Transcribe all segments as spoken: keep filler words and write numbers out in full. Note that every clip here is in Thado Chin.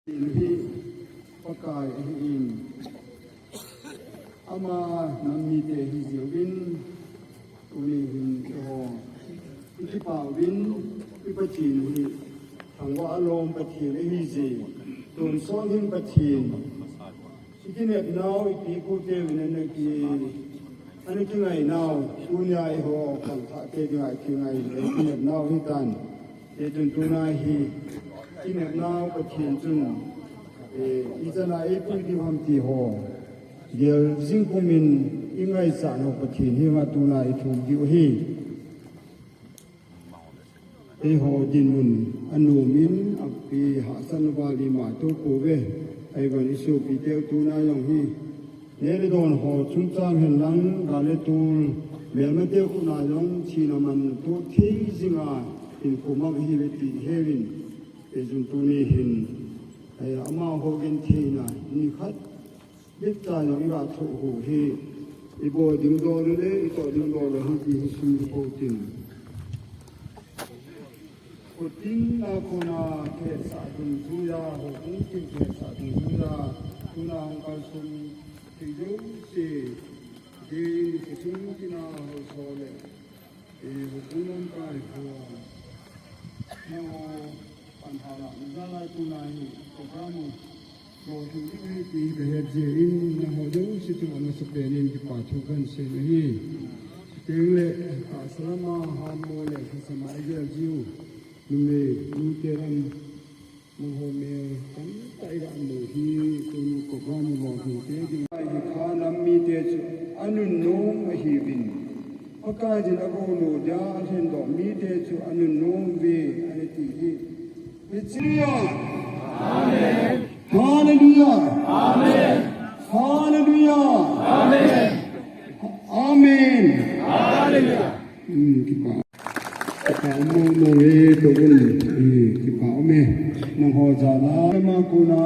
Hi Pakai ahin, ama nam mite ahi jiuvin, tuni hin eiho i kipah uvin, i Pathen hi thangvah lom Pathen ahi jeh, tonsot hin Pathen i kinepnau ipi kou teuvin ana ki, ana kingainau, tunia eiho khangthah te dinga kingai le kinepnau hitan. Hichun tuna hi kinepnau Pathen chun, eh, ichan a eipui diu ham ti ho gel jing pumin i ngaichat nau Pathen henga tuna i thum diu ahi. Eiho dinmun anom in, api hahsatna val ima tou pouve. Ahivangin i sopiteu tuna jong hi, neh le don ho chungchang hen lang, gal le tol, melmateu khut a jong thina man tou thei jinga hinkho mang ahiuve ti heuvin, hichun tuni hin, eh, amaho gentheina nikhat bep cha jong i ga thoh u hi, i bol ding dol u le i toh ding dol u hi ti hi sim ding pou tin. Khut tin a kona thesah dungjuia, houbung tin thesah dungjuia, tuna hung kalson thei jouse, deiyin khosung tina ho so le, eh, houbung lamkai ho, nangho pan hala, nijat lai tuna hi program u lolhing ding ahi ti hi kahet jeh in, nangho jouse chunga amasapen in kipa thu kahin sei ahi. Chuteng le, tahsa lama hammo le thusei ma i gel jiu, numei, nute lam, nangho mel tamtah i ga mu hi, tuni program u lolhing te ding ahi. Kha nam mite chu anunnom ahiuvin, Pakai din agou lou dia alhendoh mite chu anunnom uve, ana ti hi. Hiche, Amen. Hallelujah. Amen. Hallelujah. Amen. Amen. Hallelujah. Hmm, kipa. Kipa um um e, tou un. Hmm, kipa um e. Nangho jal a, ama kona,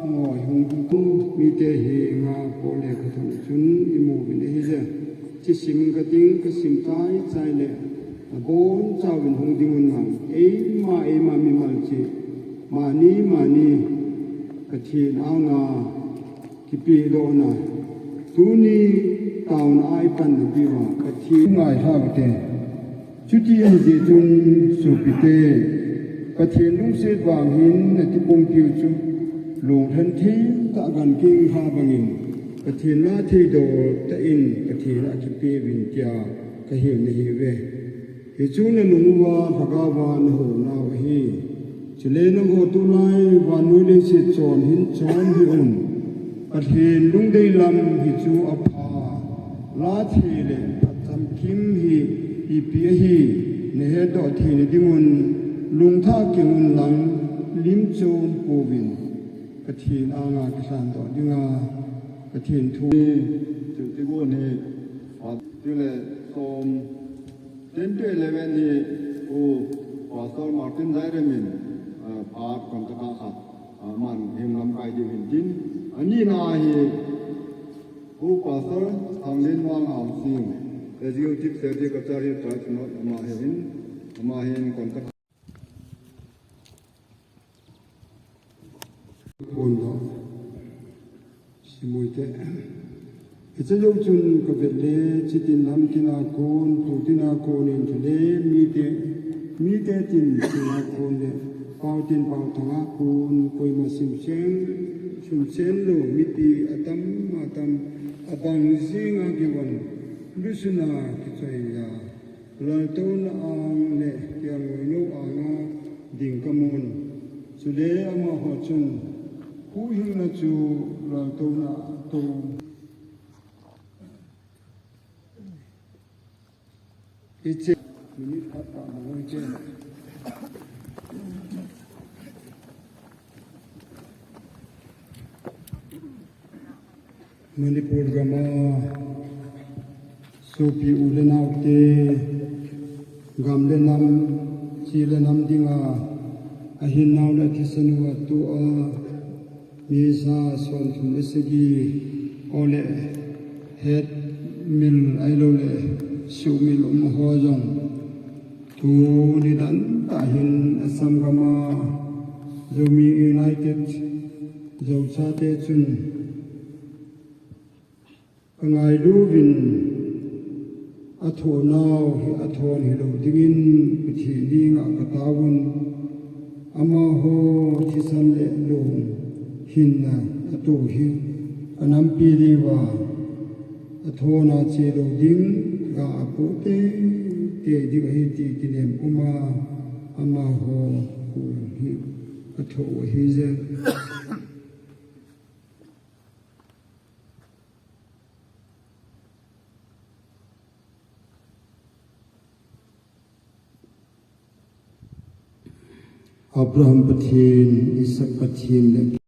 nangho hung hung mite hi nga ko le ka thon chun i mu uvin ahi je. Hiche sim kating, ka sim chai chai le, abonchauvin hung ding un lang. Eima, eima mimal cheh, mani, mani, Pathen anga kipehdohna, tuni taona a i panna diuva, Pathen ngailhau te. Chuti ahi jeh chun sopite, Pathen lungset vang hin na kipumpiu chu, lunglhen thim tah gan keng ha bangin, Pathen na theidoh tah in Pathen a kipeuvin tia ka hil nahiuve. Hichu na lung uva, lhagao va na hou nau ahi. Chule nangho tulai vannoi leiset chon hin chon hih un. Pathen lungdei lam hichu apha. La thei le phat chamkim hi ipi ahi, na hetdoh theina dingun, lungthah keng un lang, lim chom pouvin, Pathen anga kilhandoh dinga, Pathen thu. Chu ti gon hi, a, ti le som, ten to eleven hi, u, Pastor Martin Zairem in, a, phat kon taka khat, a, man hin lamkai diu hin tin. Ani na hi, u Pastor Thanglenmang Hangsing, Executive Secretary, Church Synod, ama hi hin, ama hin kon taka Kon lo. Simui te. Hiche jou chun ka vet le, chitin lam tina kon, pu tina kon in chule, mite, mite tin tina kon le, pau tin pau thanga kon, koima simsen, simsen lou, mipi atam, atam, abang jinga kivon, lusuna kichoi a. Laltouna ang le kiangoinou anga ding kamun. Chule amaho chun huhhingna chu laltouna tou. Hiche minute khat ta mangoi che. Manipur gam a sopi u le nao te, gam le nam, chi le nam dinga ahin nau le thisan u atoh a, mi ja som thum le sagi, o le het mil ahilou le suh mil um ho jong tuni dan tah hin Assam gam a Zomi United Zochate chun kangailu uvin, athohnau hi athon hilou dingin Pathen henga kataovun, amaho thisan le lunghinna atoh hi anampi diuva, athona chelou ding ga apoh teitei ding ahi ti kinem puma, amaho kul hi athoh u ahije. Abraham Pathen, Isaac Pathen le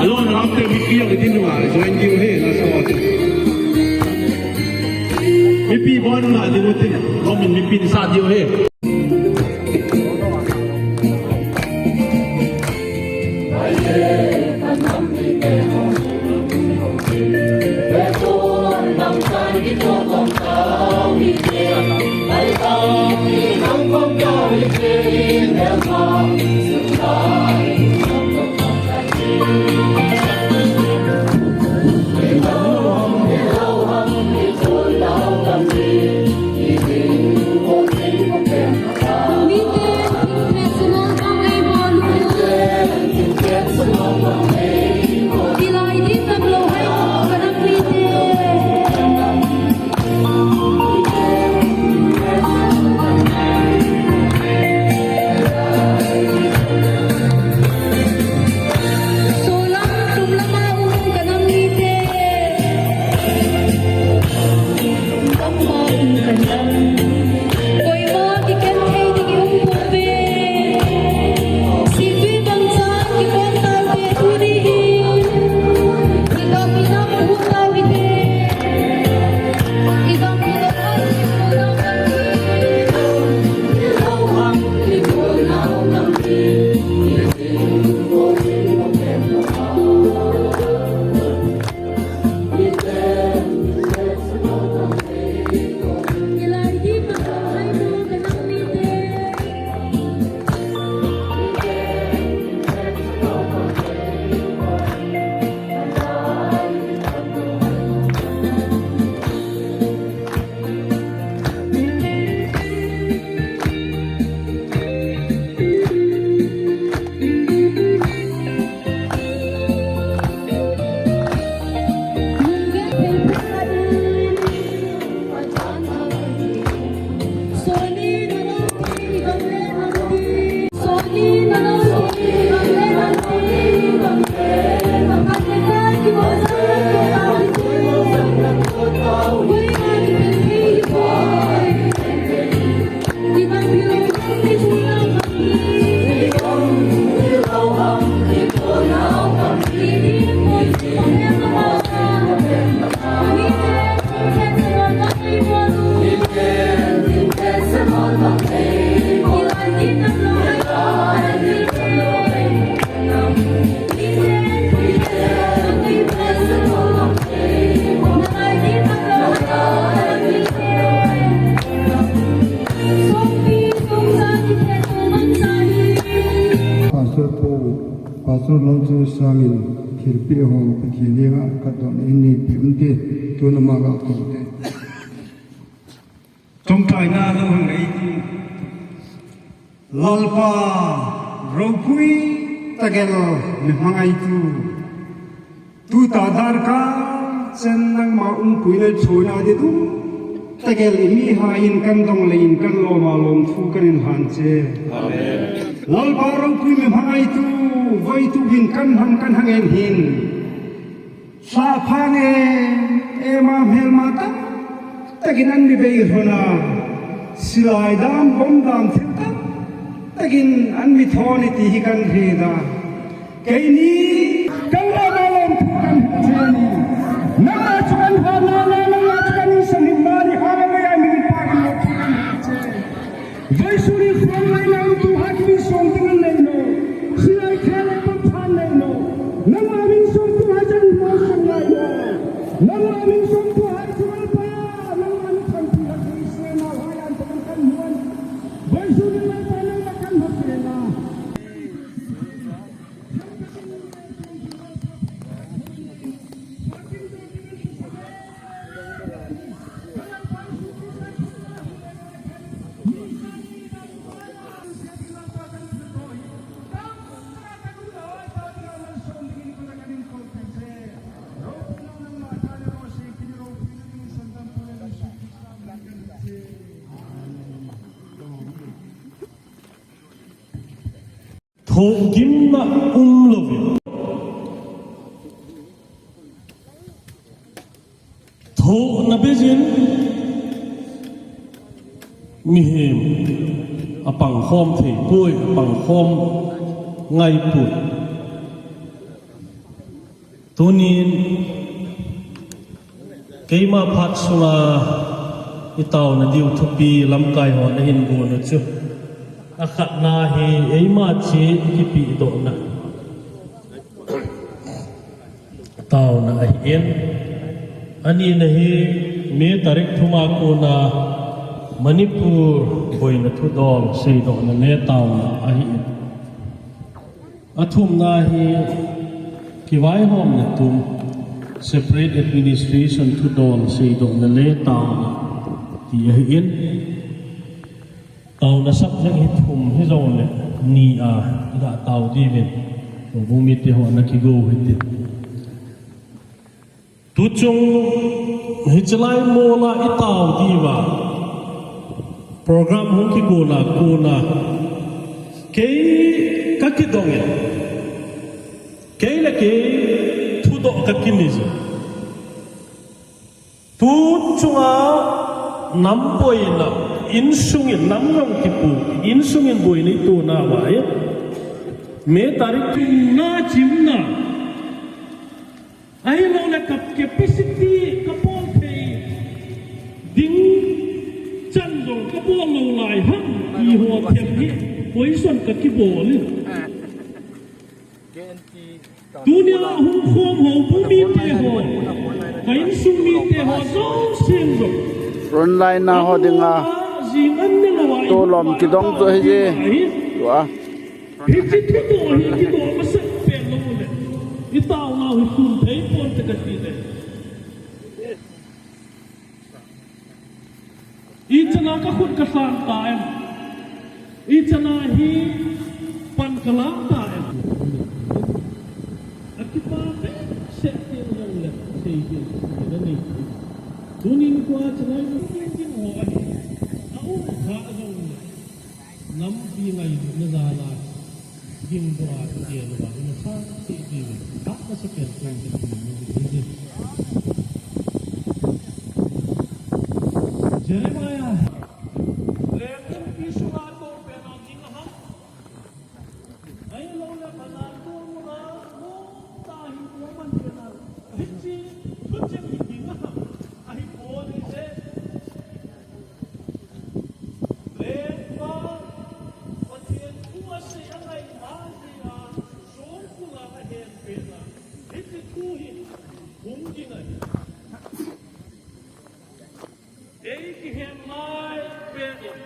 Alon, after mipi a kitin wa, join diu ahi, last hour. Mipi bon na diu tin, komin mipi ni sa diu ahi. Pastor Paul, Pastor Longchu sangin thilpeh ho Pathen henga kadon in neipe unte, tuna ama ga kong te. Chomchaina lo hang ei ti. Lalpa, ropui tagel mi hmangaitu. Tuta darkar chen nangma umpuina chona ditu. Tagel i mihaiin kan dong le in kan loma lom thu kan in han che. Amen. Lalpa ropui mi hmangaitu, voitu in kan ham kan hangen hin. Lhapha nge, ema hmelma tam takin an mi bei hona, silai dam, bom dam thil tam takin an mi thon i ti hi kan hre da. Keini, kan la na lom thu kan hre che ni. Nangma chu kan ha na na, nangma chu kan sa ni ma ni ha na ya mi pa kan lo thu kan hre che. Vaisuni frontline a um tu hati min song ding an nei no. Silai khel le pang phan nei no. Nangma min song tu hai chan mo song lai no. Nangma min song tu hai chu Lalpa. Nangma min song tu hai chu Israel na hai an tu kan muan. Vaisuni Lalpa nangma kan hak le na. Thohgimna umlouvin, thohna beijin, mihem apangkhom theipoi, apangkhom ngaipoi. Tunin keima phat sunga itaona diu thupi lamkai hon ahin gonu chu, akhatna hi eima cheh kipehdohna taona ahin, anina hi May tarik thuma kona Manipur boina thudol seidohna le taona ahin. Athumna hi kivaihomna tum, separate administration thudol seidohna le taona ti ahin. Taona subject hi thum hijongle ni a iga tao diuvin, Houbung mite ho ana kigou hitin. Tuchung hichelai mola itao diuva program hung kigona kona kei kakidongin, kei le kei thudoh kakinei jin. Tuchunga nam boina, insungin nam jong kipu, insungin boina itona uva hi, May tarik thumna chimna, ahiloule ka capacity kabol thei ding chan jong kabol lou lai ham ti ho them hi question kakibol in. Tunia hung khom Houbung mite ho, ka insung mite ho jousen jong, frontline na ho dinga jing an ne louva tolom kidong chu hije. Tua hiche thudoh hi kidoh masat pen loule, itaonau hi sun thei ponte katile. Ichana kakhut kasang ta em? Ichana hi pan kalang ta em? Akipa behseh teng jongle seiding nanei. Tunin kua chalai mu ding ho ahi. Aum kha jongle nampi ngailutna jal a gingdoh a kigel uva, ina sang teh diuvin, tah masa pen pen te kin mu ding hi. Jeremiah, lengumpi sunga tou pen a ding aham? Ahiloule bazar tol muna, muna tahi ko man pen a, hiche thucheng hi ding aham? Ahipoi je. Lengpa, Pathen thu asei angaima jeh a, songkul a ahenpeh a, hiche thu hi hung ding ahi. Ei kihen lai peh in,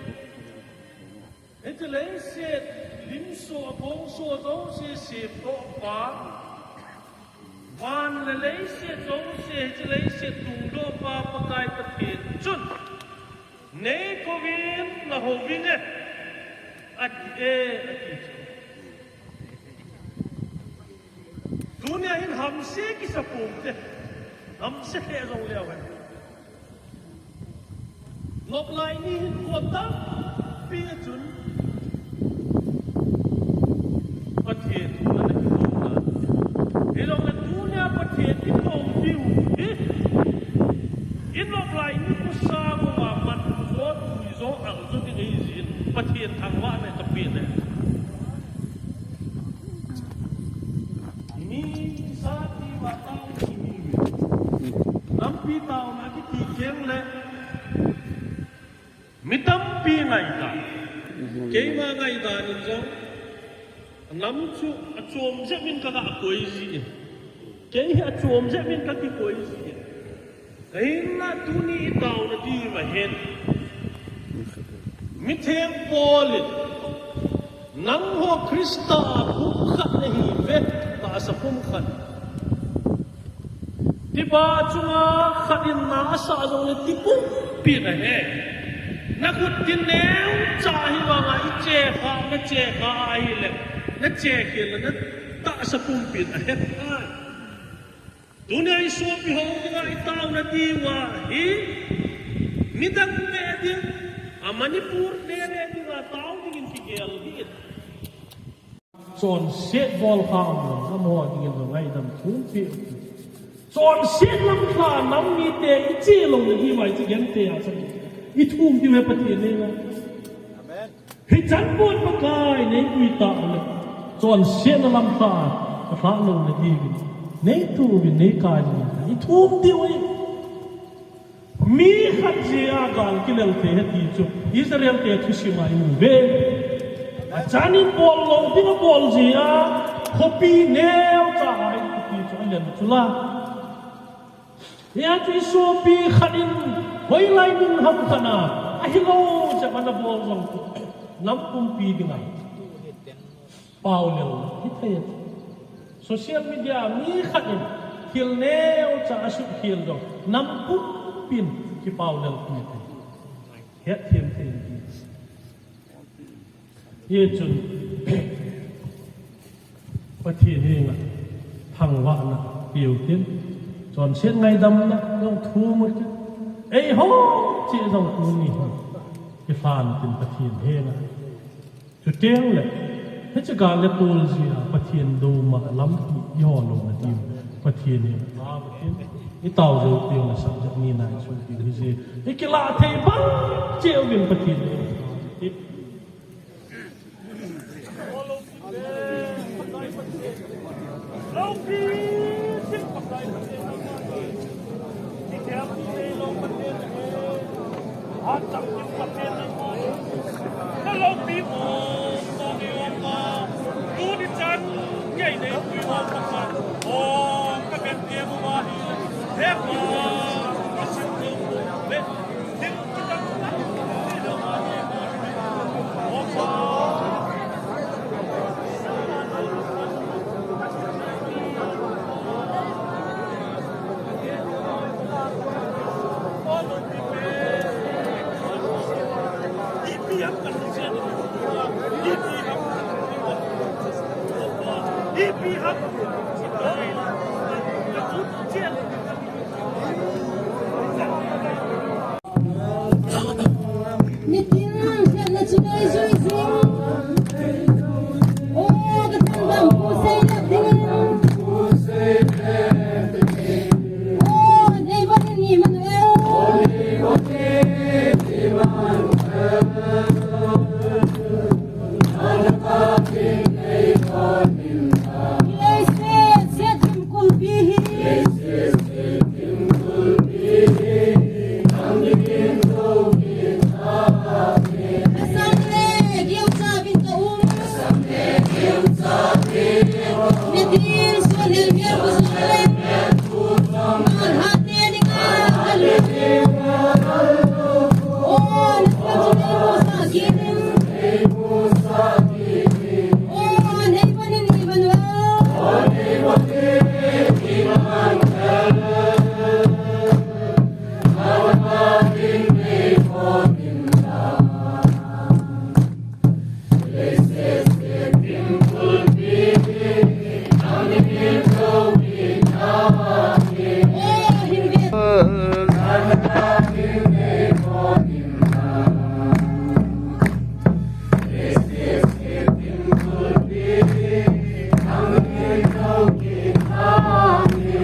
hiche leiset limso, abongso jouse semdohpa, van le leiset jouse, hiche leiset tungdohpa Pakai Pathen chun, neikouvin nahouvin e, ati e, ati chu. Tunia hin hamse kisa ponte, hamse lheh jongleu hen. Noplai ni hin kho tampi a chun Pathen thu ana kikou tan. Hijongle tunia Pathen kikou diu hi, i noplai ni khosa uva man jo, tui jo, al jo ding ahi jin, Pathen thangvahna kapen e. Mi kisa tiuva tao kihi uve. Nampi taona kiti tengle mi tampi ngaidan. Keima ngaidan in jong, nam chu achom jep in kaga koi jin, kei hi achom jep in kakikoi jin. Ahinla tuni itaona diuva hin, mitheng Paul in, nangho Christa pumkhat nahiuve, tahsa pumkhat. Tipa chunga khat in na asah jongle ti pumpin ahe. Nakhut ti neocha hivanga ichekha, nachekha ahile, nachekhelna tahsa pumpin ahetai. Tunia isopi ho dinga itaona diuva hi, midang le ding, a Manipur le le dinga tao dingin kigel hi. Chonset bol kha um lou, amaho dingin jong ngaidam thum peh u. Chonset lamlha nam mite i che louna diuva i chi gente a chang i thum diu ahi Pathen henga. Amen. Hichan pon Pakai nei pui tah le chonsetna lamlha a lhah louna diuvin nei thum uvin nei kai uvin i thum diu ahi. Mi khat jeh a gal kilel thei ahi ti chu Israel te thusim a i mu uve. Achan in bol lou ding abol jeh a khopi neocha a i khopi chu alen chu la. Hia chu i sopi khat in hoilai mun ham khat a ahilou jep a ana bol jong chu nam pumpi dinga paulel hithei. Social media mi khat in thil neocha a suhkhel jong nam pumpin kipaulel pi thei. Hetthem thei in ti. Hichun Pathen henga thangvahna peutin, chonset ngaidamna jong thum utin, eiho cheh jong tuni hin kilhan tin Pathen henga. Chuteng le, hiche gal le tol jeh a Pathen douma lampi i hol louna diu Pathen henga i tao jou teng le subject ni na i chu diu hije. I kilah thei bang cheh uvin Pathen henga.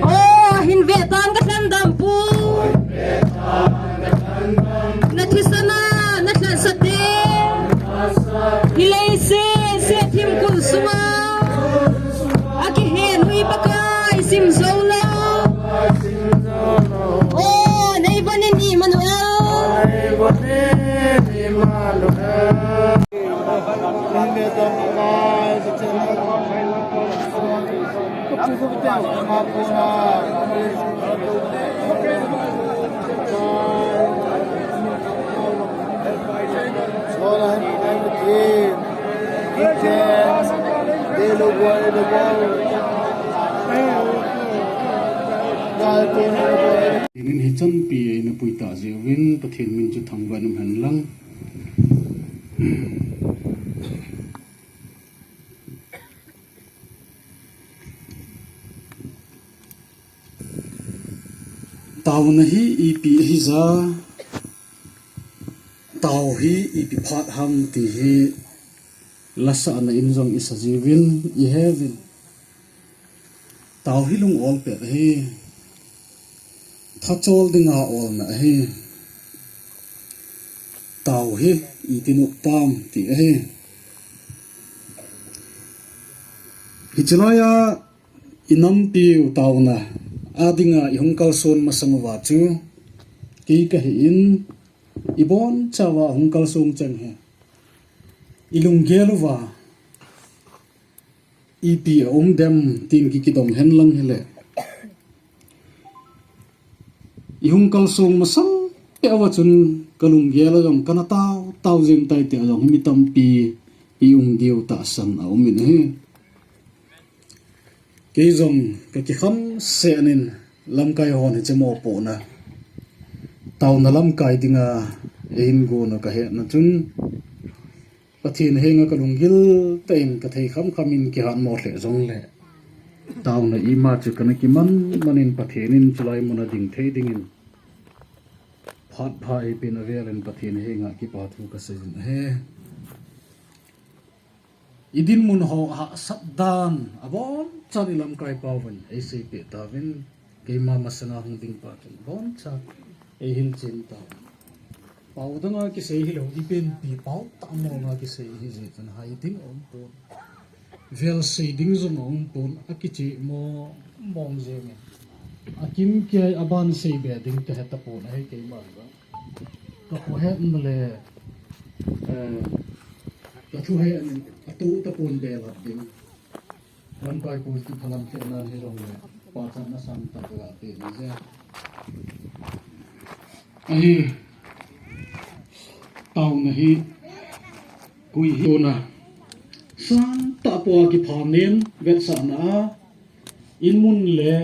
O, hin ve tan ka lhandam pu. Na thisan a, na lhatsah te. Hilai sese thimkul sunga. Akihen ui Pakai sim jou lou. O, nei von in Emmanuel. Nin hichan pi eina pui tah jeh uvin Pathen min chu thangvah in um hen lang. Taona hi ipi ahi jeh a, tao hi ipi phat ham ti hi Lasahna in jong i sa jiuvin, i he uvin. Tao hi lung ol pet ahi. Thachol dinga olna ahi. Tao hi i ti nop tam ti ahi. Hiche laiya i nampiu taona a dinga i hung kalson masang uva chu kei ka hi in, i bonchauva hung kalsong cheng hi i lunggel uva ipi a um dem tin ki kidong hen lang hile. I hung kalsong masang pet uva chun ka lunggel a jong kana tao, tao jeng tai ti a jong hi mi tampi i um diu tahsan a um in ahi. Kei jong ka kikham seh in lamkai hon hiche mopohna taona lamkai dinga eihin gon u ka hetna chun Pathen henga ka lunggil tah in ka thei khamkham in kihat mo lheh jongle taona ima chu kana kiman man in Pathen in chulai muna ding thei dingin phat pha eipeh na vel in Pathen henga kipa thu ka sei in ahi. I dinmun ho hahsat dan abonchan i lamkai pauvin eiseipeh tauvin, keima masanga hung ding pa chun abonchan eihil chen tauvin. Pao danga kisei hilou, i penpi pao tah monga kisei hijeh chun hai ding aumpon. Vel sei ding jong aumpon, akicheh mong mong jeng in. Akim kei aban sei be ding kahe tapon ahi keima jong. Ka khohetna le, eh, ka thuhetna atoh tapon belap ding. Lamkai pu kiphalam thenan hijongle pachatna sangtah kaga pe ding ahi. Ahi, taona hi koi hi taona sangtah pua kiphanem vetsahna a, in mun le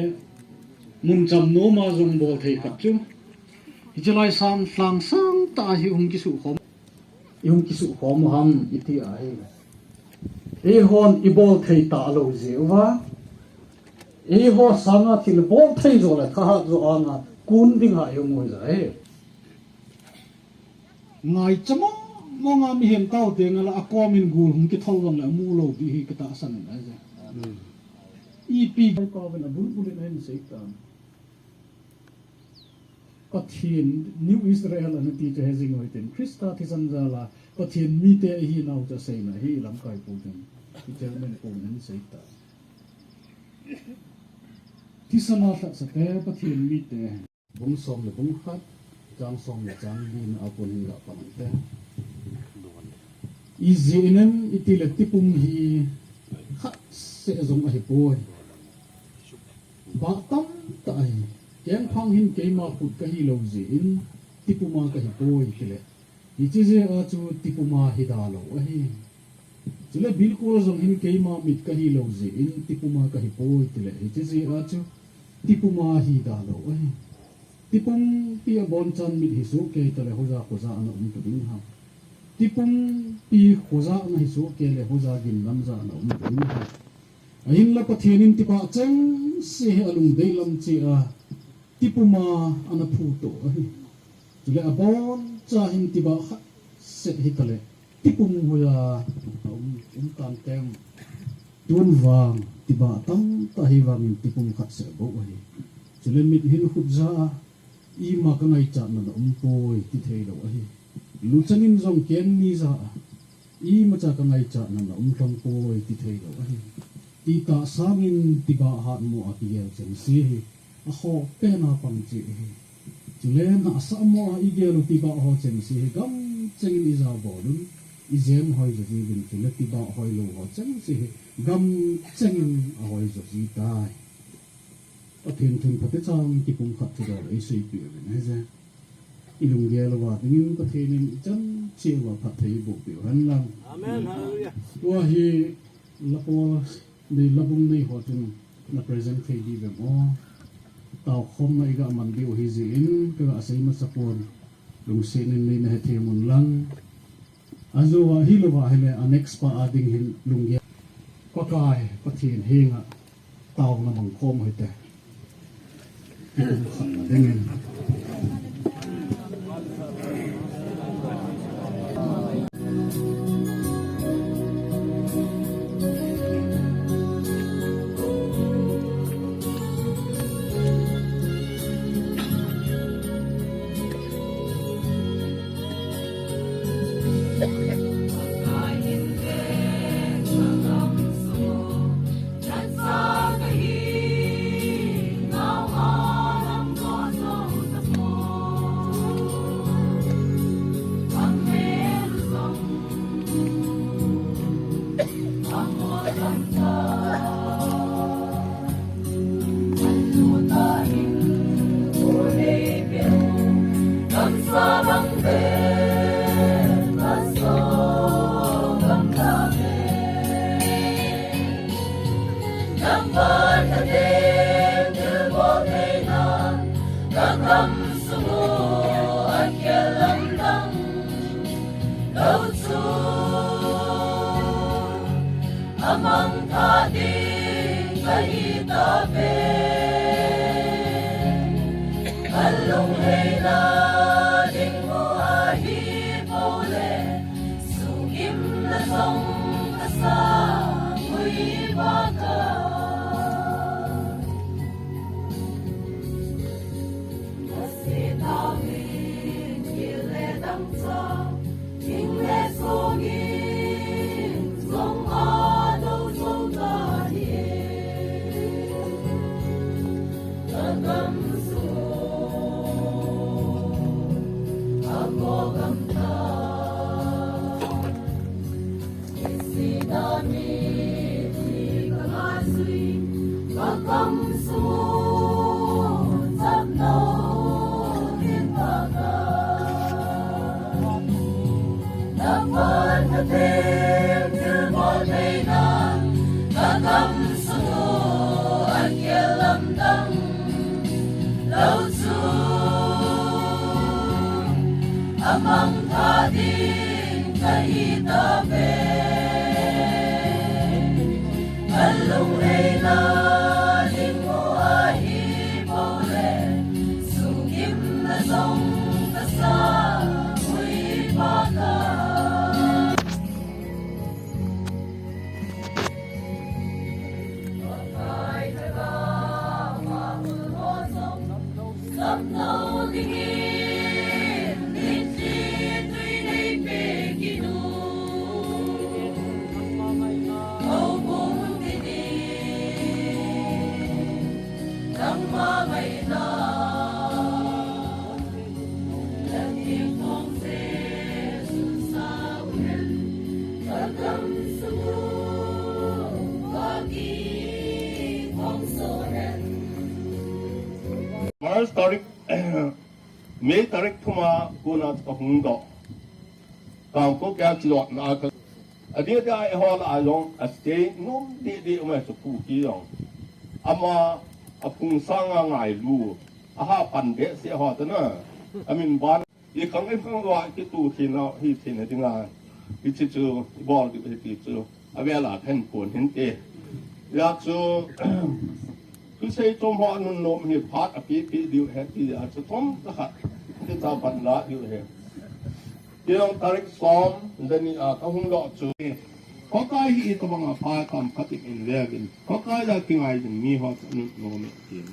mun cham noma jong bol thei khat chu. Hiche lai sam lhang sangtah hi hung kisuh khom, i hung kisuh khom u ham i ti ahi. Eihon i bol thei talou jeh uva, eiho sanga thil bol thei jo le thahat jo anga kun ding ha i hung ui ja ahi. Ngaicha mong monga mihem tao te nga la akom in gul hung kithol vang le amu lou ding hi ka tahsan in ahi. Ipi ko ven abul bul in ahin sei tan. Pathen, New Israel ana ti chu hejing u hitin, Christa thisan jal a Pathen mite ihinau chu aseina hi lamkai pu ten, i chairman pu in ahin sei ta. Thisan a lhatsate Pathen mite. Bung som le bung khat, chang som le chang li na a kon hin ga pan te. Ijeh inem itile tipum hi khat seh jong ahipoi. Bah tamtah ahi. Kengphang hin keima khut kahi lou jeh in tipuma kahi poi tile, hiche jeh a chu tipuma hi da lou ahi. Chule bilkol jong hin keima mit kahi lou jeh in tipuma kahi poi tile, hiche jeh a chu tipuma hi da lou ahi. Tipumpi abonchan mit hi soh kei tale, hoja khoja ana um ta ding ham. Tipumpi khoja ana hi soh kei le, hoja gin lam ja ana um ta ding ham. Ahinla Pathen in tibah chengse hi alungdei lam cheh a tipuma ana phuto ahi. Chule abonchan hin tibah khat seh hi tale, tipum hoiya um, um tan tem. Tun vang tibah tamtah hi vangin tipum khat seh bou ahi. Chule mit hin khut ja a, ima ka ngaichatna na um poi ti thei lou ahi. Lu changin jong ken ni ja a, imacha ka ngaichatna na um lhon poi ti thei lou ahi. Ti tah sangin tibah hatmo a kigel chengse hi akhoh pen a pang cheh ahi. Chule nahsah mo a igel u tibah ho chengse hi gam chengin ija bol un, ijem hoi jo jiuvin, chule tibah hoilou ho chengse hi gam chengin ahoi jo ji tai. Pathen thun phatechan tipum khat chu dol eiseipeh uvin ahije. Ilunggel uva dingin Pathen in ichan cheh uva phatthei boh peh u hen lang. Amen. Hallelujah. Tua hi lapo Nei labung nei ho chun na present thei diu vem o. Taokhomna iga man diu ahi jeh in, kaga sei masa pon, lungset in nei na hethem un lang. Ajou a hilou va ahile, a next pa a ding hin lunggel. Pakai Pathen henga taona mangkhom u hite. Kikum khatna dingin. Amang tha ding kahi tave. Kalung heina ding mu ahi pole, sugimna jong kasa ui baka. Amang tha ding kahi tave. Kalung heina ding mu ahi pole, sugimna jong kasa ui baka. March tarik, May tarik thum a kona kahung doh. Kangpokpi a kilotna a ka, adeh deh a eiho lah a jong asei nom deh deh um e chu Kuki jong. Ama aphung sanga ngailu, aha pan behseh ho tana. Amin ban, ikhang ikhang lou a kitu thei nau hi theina dinga, hiche chu ibol diu ahi ti chu avel a kahin phon hinte. Hijeh chun thusei chom ho anunnom hi phat apipi diu ahi ti a chu chomcha khat hitia pan la diu ahi. Kei jong tarik som le ni a kahung doh chu, Pakai hi itobang a pha tam khat in in veuvin, Pakai a kingai jing mi ho chu anunnom e tin.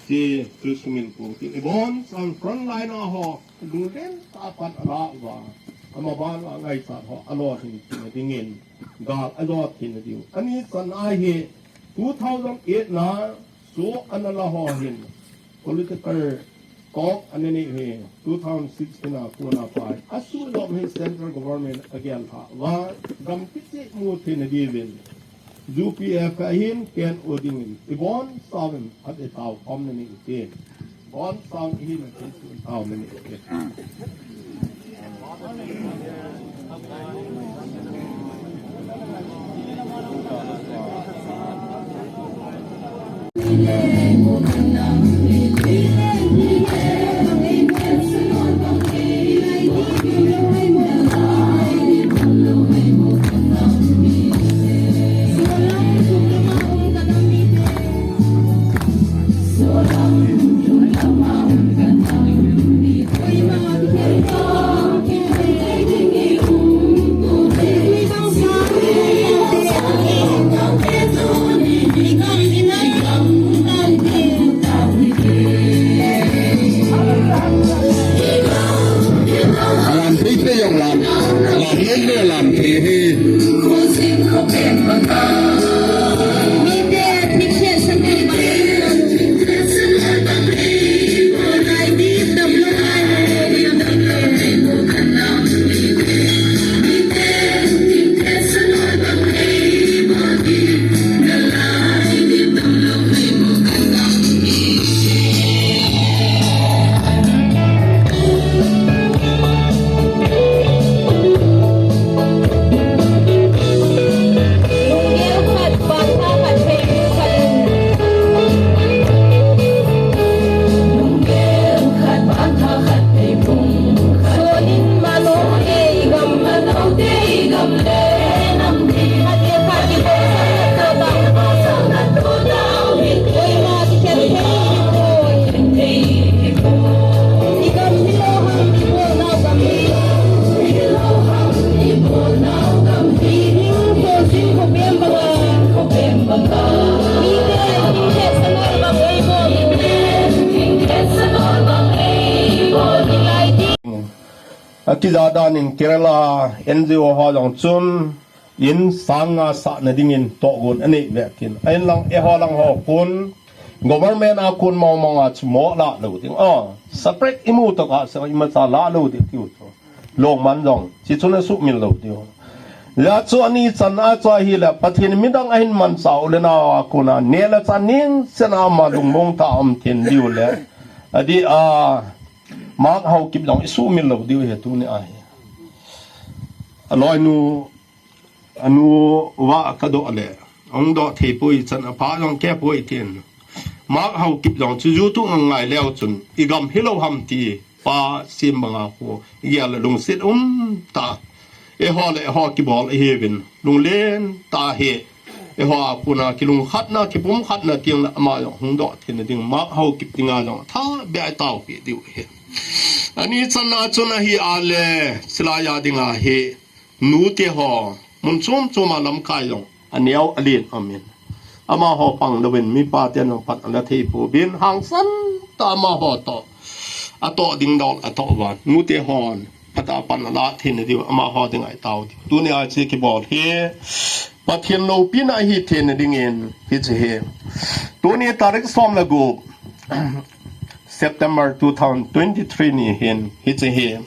Hiche chu sungin Kuki ibonchauvin front line a ho lunglen tah a pan ala uva, amaban a ngaichat ho alolhin theina dingin gal ajo theina diu. Ani chan a hi two thousand eight na chu ana la ho hin political talk ana nei hi, two thousand sixteen a kona pai asuh jom hi central government agel lhah uva, gam kicheh mu theina diuvin U P F ahin K N O dingin ibonchauvin phat itao khom na nei ute. Ibonchauvin ihin na thei chu itao na nei ute. Tijat dan in Kerala N G O ho jong chun in sang nga sahna dingin tohgon anei ve tin. Ahin lang eiho lang ho kun government a kun mong mong a chu mo la lou ding. Oh, separate imu tokah sang imacha la lou ding tiu chu. Longman jong, chi chun asumil lou diu. Hijeh chun ani chan a chu ahile, Pathen midang ahin manchah u le nao a kona, neh le chah ning chan a ama lungmong tah a um thei diu le. Adeh a, Mark Haokip jong isumil lou diu ahi tuni ahi. Aloinu, anu va kadoh le, ahung doh thei poi chan apha jong kei poi tin. Mark Haokip jong chu ju tu ngai leu chun, igam hilou ham ti, pa sim banga khu, igel le lungset um tah. Eiho le eiho kibol ihiuvin, lunglen tah hi, eiho a kona kilungkhatna, kipumkhatna teng le ama jong hung doh theina ding, Mark Haokip dinga jong, tha bia taopi diu ahi. Ani chan a chun ahi a le, chilai a dinga hi, nute ho, mun chom chom a lamkai jong, aneo alen aum in. Amaho pang louvin, mipa ten jong pan ala thei pouvin, hangsan tah amaho toh. Atoh ding dol, atoh van. Nute hon, phat a pan ala theina diu, amaho dinga itao diu. Tuni a hiche kibol hi, Pathen loupina ahi theina dingin, hiche hi. Tuni tarik som le gup, September two thousand twenty-three ni hin, hiche hi.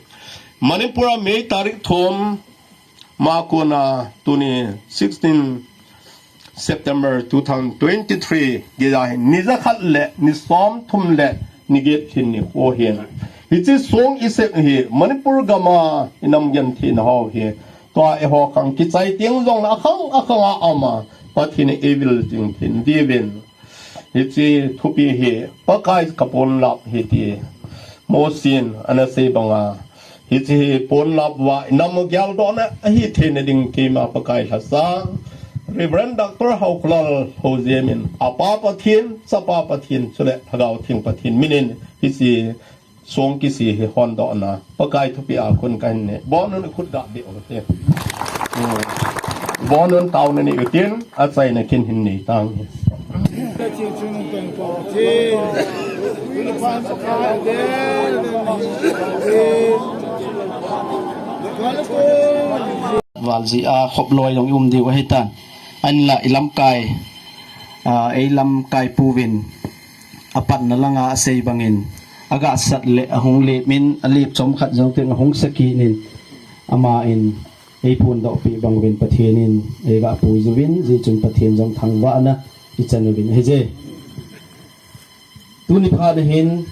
Manipur a May tarik thum, ma kona tuni sixteen September two thousand twenty-three, geija hi ni jakhat le ni somthum le ni get lhin nikho hin. Hiche song isep hi Manipur gam a inam gentheina ho hi. Tua eiho khang kichai teng jong le akhang akhang a ama Pathen in eivil jing thei diuvin. Hiche thupi hi Pakai kaponlap ahi ti Mosen ana sei banga. Hiche hi ponlap uva inam u geldohna ahi theina ding keima Pakai lhasam, Reverend Doctor Haokholal Haojem in apa Pathen, chapa Pathen chule Lhagao Theng Pathen minin hiche song kisih hi hondohna Pakai thupi a kon kahin nei. Bonun khut ga beh u hite. Hmm. Bonun taona nei utin, achaina kin hin nei tang hi. Val jeh a khop loi jong i um diu ahitan. Ahinla i lamkai, a, ei lamkai puvin apatna langa asei bangin, aga sat le ahung lep in, alep chomkhat jong teng ahung sakit in, ama in ei phondoh peh bang uvin Pathen in eiga pui jiuvin, hijeh chun Pathen jong thangvahna ichan uvin ahije. Tuni phat a hin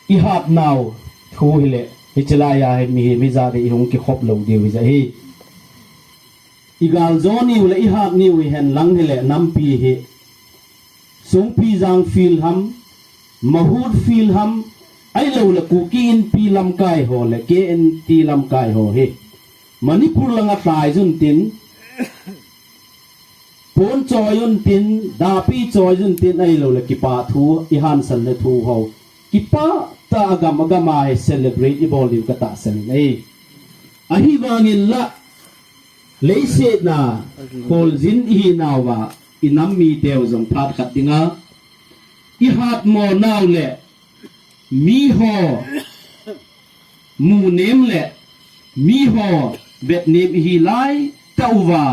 ihat nau thu hile, hiche laiya hi mihem ijat hi ihung kikhop lou diu hija hi. Igal jo niu le ihat niu hihen lang hile nampi hi Songpijang field ham, Mahur field ham, ahilou le Kuki Inpi lamkai ho le K N T lamkai ho hi Manipur langa lhai jun tin, pon choi un tin, dapi choi un tin, ahilou le kipah thu, ihansan le thu ho. Kipah tah a agam agam a hi celebrate ibol diu katahsan in ahi. Ahivangin la, leiset a kholjin ihinauva, inam miteu jong phat khat dinga ihatmo nau le miho munem le miho vetnem ihi laitah uva,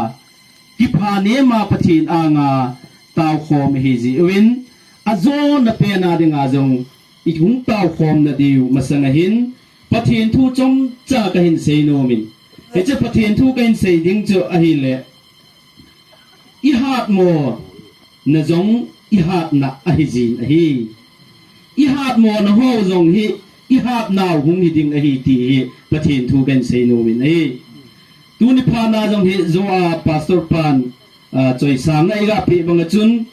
kipah nema Pathen anga taokhom ihi jeh uvin, ajona pen a dinga jong ihung taokhomna diu masang ahin, Pathen thu chomcha kahin seinom in. Hiche Pathen thu kahin sei ding chu ahile, ihatmo na jong ihatna ahi jin ahi. Ihatmo na ho jong hi ihatnau hung hi ding ahi ti hi Pathen thu kahin seinom in ahi. Tuni phat a jong hi jo a Pastor pan, a, choisang na iga peh banga chun,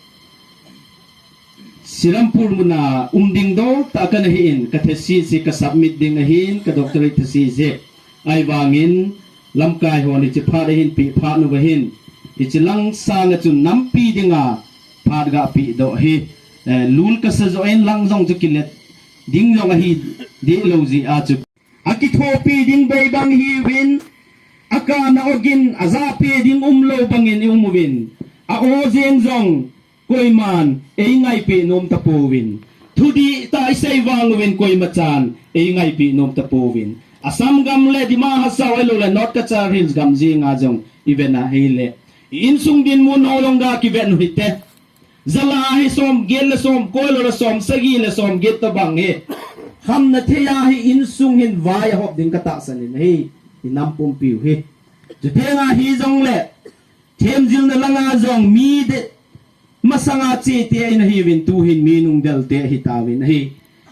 Serampore muna um ding dol tah kana hin, ka thesis hi ka submit ding ahin, ka doctorate thesis hi. Ahivangin lamkai hon hiche phat ahin peh phat uva hin, hiche lang sanga chun nampi dinga phat ga peh doh hi, eh, lul kasa joh in lang jong chu kilet ding jong ahi deh lou jeh a chu. Akithopi ding bei bang hiuvin, akana ogin ajape ding umlou bangin i um uvin, a-o jeng jong koiman eingaipeh nom tapouvin, thudih tah isei vang uvin koimachan Ei ngaipi nom tapouvin. Assam gam le Dima Hasao ahilou le North Cachar Hills gam jenga jong i vet na ahile, i insung dinmun ho jong ga kivet u hite. Jala hi som get le som ko, ahilou le som sagi le som get tobang hi. Khamna thei a hi insung hin vai ahop ding ka tahsan in ahi. I nam pumpi u hi. Chuteng a hi jong le, themjilna langa jong mi de, masanga chete ahi nahiuvin, tuhin mi nungdel te ahi tauvin ahi.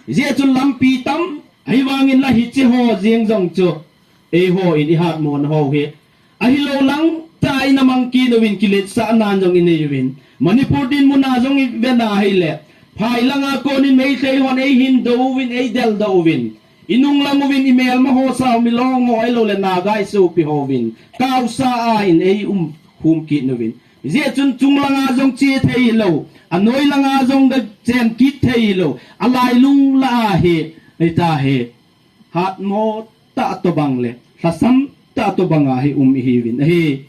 Hijeh chun lampi tam, ahivangin la hiche ho jeng jong chu, eiho in i hatmona ho hi, ahilou lang tah a i na mang kit uvin, kiletsahnan jong i nei uvin. Manipur dinmun a jong i vet na ahile, phai langa konin Meitei hon ei hin do uvin, ei del do uvin. I nung lang uvin, i melma ho, Sao Milong ho, ahilou le Naga i sopi ho uvin, kaosa a in ei um khum kit uvin. Hijeh chun chung langa jong che thei hilou, anoi langa jong ga chen kit thei hilou, alailung lah a hi, eita hi, hatmo tah tobang le lhasam tah tobang a hi um i hiuvin ahi.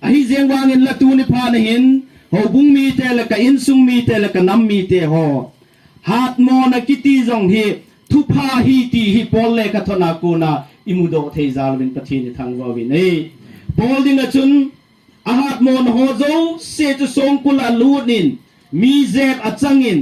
Ahi jeng vangin la tuni phat na hin, houbung mite le ka insung mite le ka nam mite ho, hatmona kiti jong hi thupha ahi ti hi Paul lekhathot a kona i mudoh thei jal uvin Pathen i thangvah uvin ahi. Paul dinga chun, ahatmona ho jouse chu songkul a lut in, mi jep a chang in,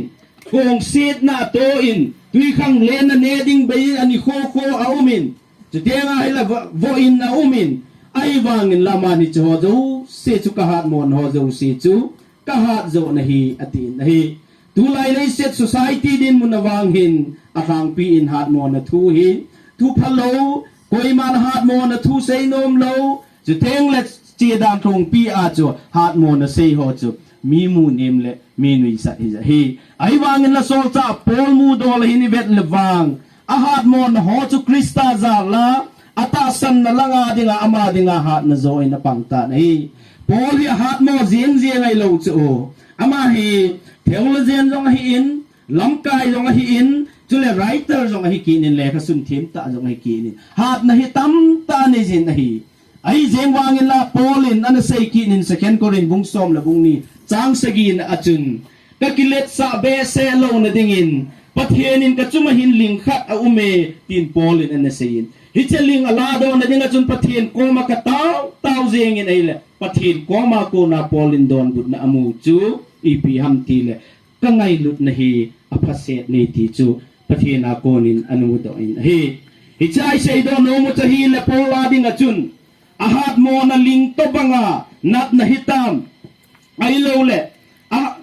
kongsetna a to in, twikhanglen a ne ding bei in, ani kho kho a um in, chuteng ahile vo, vo in a um in, ahivangin la amani chu ho jouse chu ka hatmona ho jouse chu ka hat joh na hi atin ahi. Tulai leiset society dinmun a vang hin alhangpi in hatmona thu hi thu phalou, koiman hatmona thu sei nom lou, chuteng le che dan thongpi a chu hatmona sei ho chu mi munem le mi nuisat hi ja hi. Ahivangin la solchah Paul mudoh le hin i vet le vang, ahatmona ho chu Christa jal a, atahsanna langa dinga, ama dinga hatna joh in apang tan ahi. Paul hi ahatmo jeng jeng ahilou chu, ama hi theologian jong ahi in, lamkai jong ahi in, chule writer jong ahi kit in, lekha sun them tah jong ahi kit in, hatna hi tamtah anei jin ahi. Ahi jeng vangin la Paul in ana sei kit in, Second Corinth bung som le bung ni chang sagi na a chun, ka kiletsah behseh louna dingin Pathen in ka chunga hin ling khat a um e, tin Paul in ana sei in. Hiche ling aladohna dinga chun Pathen koma ka tao tao jeng in ahile, Pathen koma kona Paul in donbutna amu chu ipi ham tile, ka ngailutna hi aphaset e ti chu Pathen a konin ana mudoh in ahi. Hiche a i seidoh nom u chu ahile Paul a dinga chun, ahatmona ling tobanga natna hitam, ahilou le, a,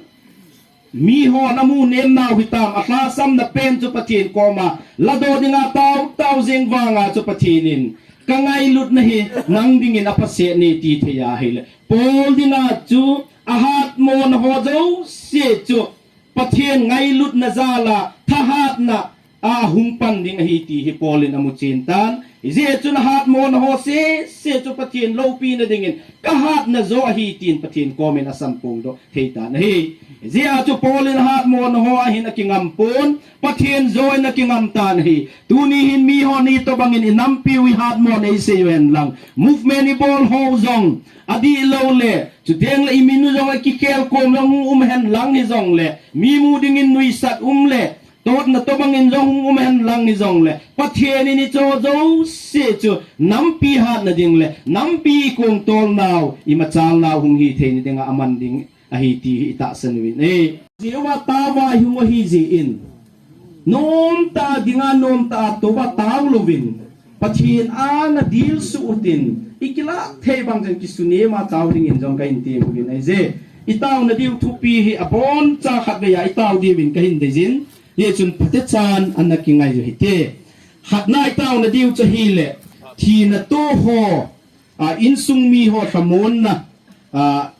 mihon amu nem nau hitam, alhasamna pen chu Pathen koma ladoh dinga tao tao jeng vanga chu Pathen in, ka ngailutna hi nang dingin aphaset e ti thei ahile, Paul dinga chu ahatmona ho jouse chu Pathen ngailutna jal a thahatna a hung pan ding ahi ti hi Paul in amu chen tan. Hijeh chun ahatmona ho sese chu Pathen loupina dingin ka hatna joh ahi tin Pathen komin asan phongdoh thei tan ahi. Hijeh a chu Paul in ahatmona ho a hin akingam pon, Pathen joh in akingam tan ahi. Tuni hin mihon itobangin i nampiu i hatmona i sei u hen lang, movement i bol ho jong, adih lou le, chuteng le i min u jong akikhel kom jong hung um hen lang hijongle, mi mu dingin nuisat um le, totna tobangin jong hung um hen lang hijongle, Pathen in hiche jouse chu nampi hatna ding le nampi i kongtol nau, i machal nau hung hi theina dinga aman ding ahi ti hi i tahsan uvin ahi. Jehovah taovai hung ahi jeh in, nomtah a dinga nomtah a touva tao louvin, Pathen a na dilsuh utin, i kilah thei bang jong kisunem a tao dingin jong kahin tem uvin ahije. I taona diu thupi hi aboncha khatvei a i tao diuvin kahin deijin, hijeh chun phatechan ana kingai u hite. Khatna i taona diu chu ahile, thina to ho, a, insung mi ho lhamonna, a,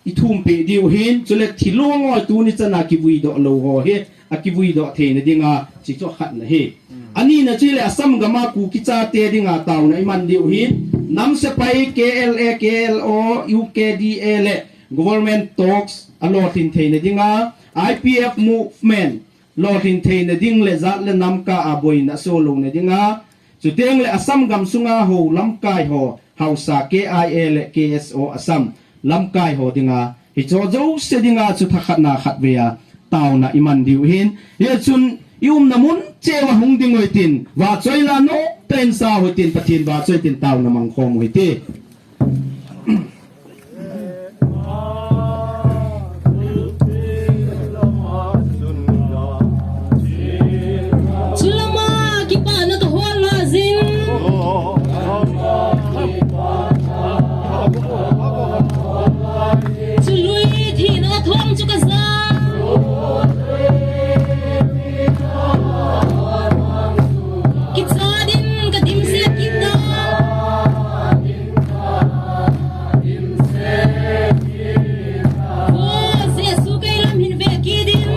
i thumpeh diu ahin, chule thilong ho tuni chana kivuidoh lou ho hi, akivuidoh theina dinga, hichu khatna ahi. Anina chu ahile Assam gama Kuki chate dinga taona i man diu ahin, nam sepai K L A, K L O, U K D A le government talks alolhin theina dinga, I P F movement lolhin theina ding le jat le nam kah a boina aso louna dinga, chuteng le Assam gam sunga ho lamkai ho, haosa K I A le K S O Assam lamkai ho dinga, hicho jouse dinga chu thakhatna khatvei a taona i man diu ahin. Hijeh chun I umna mun cheh uva hung ding u hitin, vahchoi la nontah in sa u hitin, Pathen vahchoi tin taona mangkhom u hite. Chulama kipana kahol lojin. Chului thina thong chu kaja. Kicha din kadimset kit na. O Jesu kei lam hin ve kit in.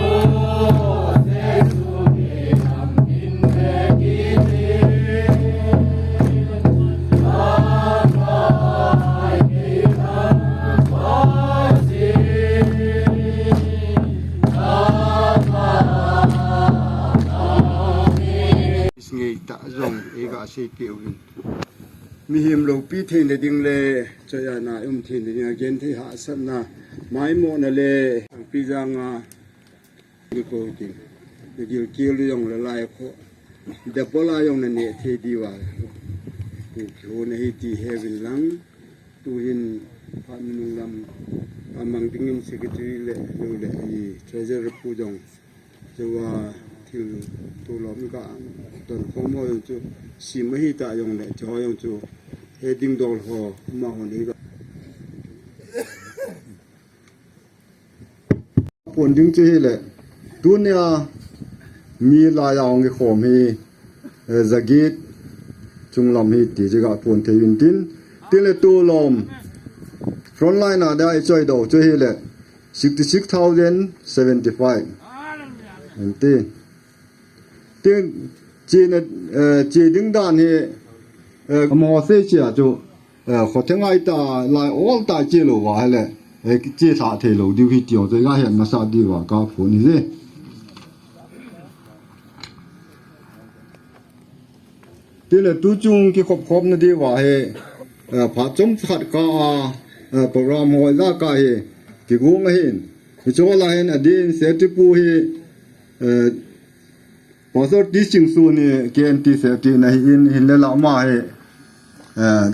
Ngei tah jong eiga seipeh uvin. Mihem loupi theina ding le, choiya na um theina ding, agenthei hahsatna, maimohna le, Thangpijang a, gilkel ding. Gilkel jong le lai kho. Double a jong naneh thei diu va. Pu kihou nahi ti heuvin lang. Tuhin phat minung lam amang dingin secretary le, lou le, i treasurer pu jong. Chua thil tulom ka donkhom ho jong chu, sim ahi ta jong le, chu ho jong chu, he ding dol ho, amahon eiga pon ding chu hile, tunia mi laiya hung kikhom hi, eh, jaget chunglam hi ti chu ga pon thei uvin tin, tile tulom frontline a dia i choi doh chu hile, sixty six thousand seventy five. Enti. Tin, chena, eh, che ding dan hi, eh, amaho sei chia chu, eh, khothei ngai ta, lai ol ta che lou va hile, eh, che lha thei lou diu hi ti jong chu iga het masat diu va ka phone hi je. Tile tuchung kikhop khopna diu va hi, eh, phat chomkhat kah a, eh, program ho ijakai hi kigong ahin. Hiche lah a hin adin secretary pu hi, eh, Pastor T Singson hi K N T secretary nahin, hinla ama hi, eh,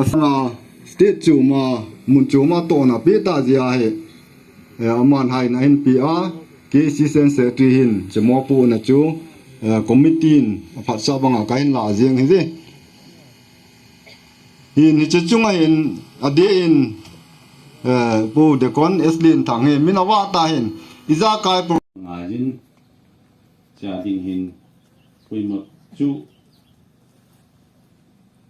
sanga state chom a, mun chom a tohna peh ta jeh a hi, eh, aman haina ahin pe a, kei assistant secretary hin, chemo pu na chu, eh, committee in aphatsah banga kahin la jeng hi je. Hin hiche chunga hin, adeh in, eh, Pu Deacon S Lenthang hi, min avah ta hin, ijakai pu. Ngaiyin, cha ding hin, puimo chu,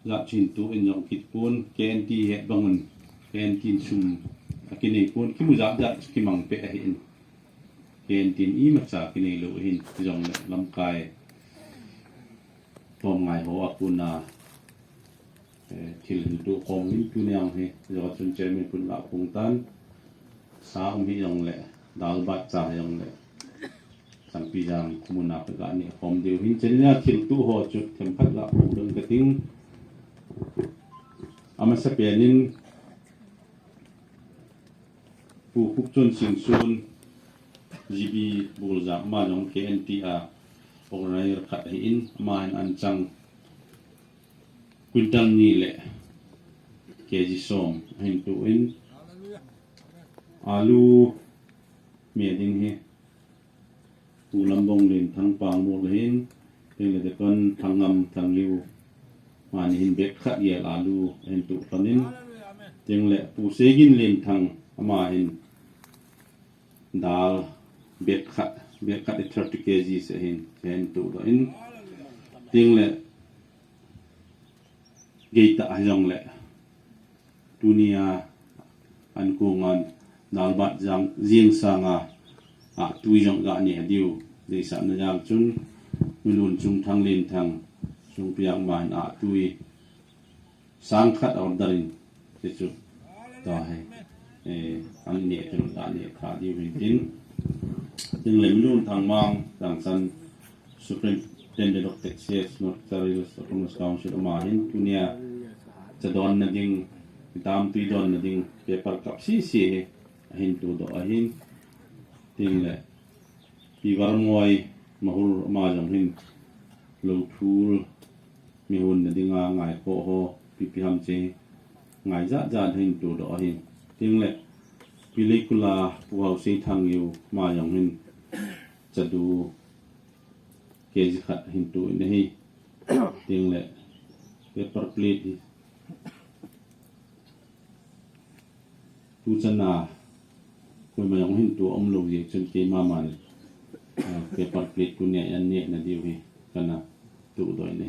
jat chin tu in jong kit pon, K N T het bang un, K N T in sum akinei pon, kimu jat jat chu kimang peh ahin. K N T in imacha kinei lou ahin, jongle lamkai. Thom ngai ho a kona, eh, thil hin tu khom in tuni ang hi, jo chun chairman pun la khung tan, sa um hi jongle, dal bat cha hi jongle, Thangpijang muna phat la ni khom diu hin, chenia thil tu ho chu themkhat la khung ding kating. Amasa pen in, Pu Khupchon Singson, G B Buljam, ama jong K N T a organizer khat ahin, ama hin anchang quintal ni le K G som ahin tu in, alu me ding hi, Pu Lambong Lenthang Pangmol ahin, tin le Deacon Thangngam Thangliu, amani hin bag khat gel alu ahin tu tan in, tin le Pu Seigin Lenthang, ama hin dal bag khat, bag khat thirty K G se ahin, ahin tu doh in, tin le Geitah hijongle, tunia ankungan dalbat jang, jing sanga, a, tui jong ga ne diu, deisahna jal chun, Milun Chungthang Lenthang, Sungpiang man a tui, sang khat order in, ti chu, tua hi, eh, an ne, tun ga ne kha diu hin tin, tin le Milun Thangmang, Tangsan, Superintendent of Taxes, North Eastern Region Autonomous Council, ama hin tunia cha donna ding, kitam tui donna ding, paper kap sisi hi, ahin tu doh ahin, tin le, Pi Varmoi, Mahur ama jong hin lou thul, mi hon na dinga ngaikhoh ho, pipi ham che, ngai jat jat hin tudoh ahi. Tengle Pilikula Pu Haoseithang u ama jong hin chadu kg khat hin tu in ahi. Tengle paper plate hi tuchana koima jong hin tu umlou jeh chun keima man paper plate tunia an nehna diu hi kana tudoh in ahi.